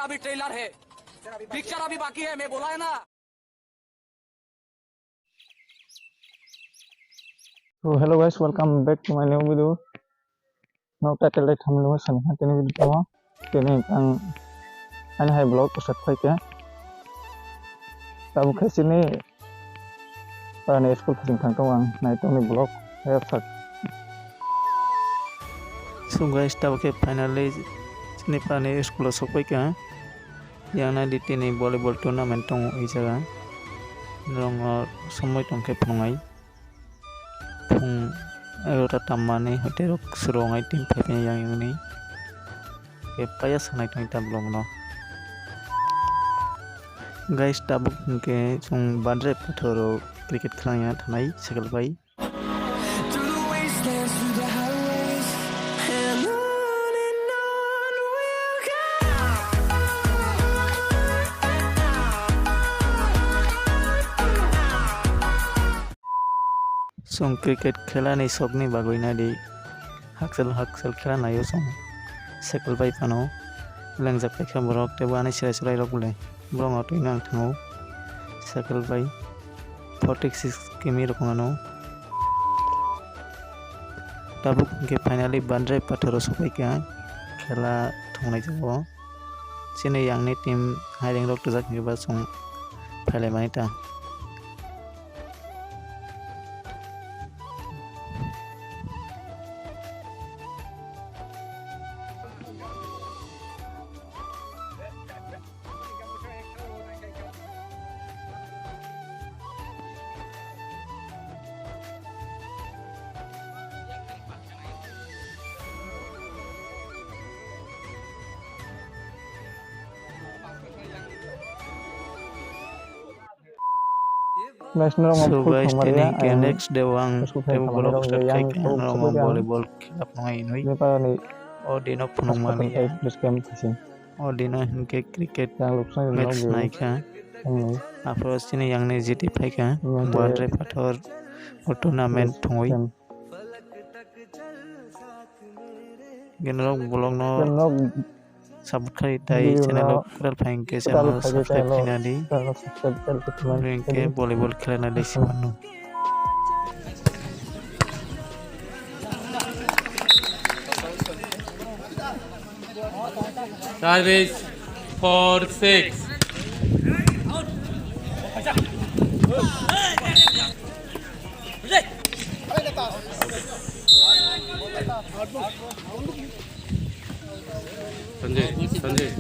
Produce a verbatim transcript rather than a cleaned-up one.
अभी ट्रेलर है, पिक्चर अभी बाकी है, मैं बोला है ना। So hello guys, welcome back to my new video. No title dai thumbnail o sani ha tini video tamo. Tini ang ani hai vlog start khai khe. Tabuk khe chini ani school phasing thang tongo ang nai tongni vlog. Hai sak. So guys, tabuk khe finally chini ani school o sok pai kha. Yang nai di tini volleyball tournament tongo ei jaga. Norok somoi tong khe phunuk nai. Phung egarota tammani hoite rok swrwng ai team phaiphai yang yungni. Khe paya sanai tongwi ta vlog no. Guys, tabuk hinkhe chwng Bandrai Pathor o cricket khlaina thanai cycle bai. Chwng cricket khelani sokni bagwi nadi hakchal hakchal khela naio chwng cycle bai phano lengjak paikha borok tei bo ani chwrai chwrai rok bole borok no twi nang thango cycle bai forty six kimi rok mano. Tabuk hinkhe finally Bandrai Pathor o sokphaikha khela thwngnai jago. Chini yangni team haireng rok twijak hinkhe ba chwng phailaimani ta. Guys, norok So full guys, thwngmani tini ang ke next day o ang school table thangmani vlog rok start yang khai khe ang norok full yang volleyball khela phunai hinwi. Ni parani O dino phunukmani. Hospital khai base camp thasing. O dino hinkhe cricket Yang luksa ni match norok nai kha. Ang ni. Aphuru chini yang ni G T phai kha. Yang Bandrai Pathor o tournament Base thwngwi. Camp. Norok vlog no Norok Subscribe tei channel o kwtal phaikhe channel subscribe khaina di. Channel subscribe khaina di. Ring khe volleyball khelai nai di simano. Service four six. Sanjay, Sanjay.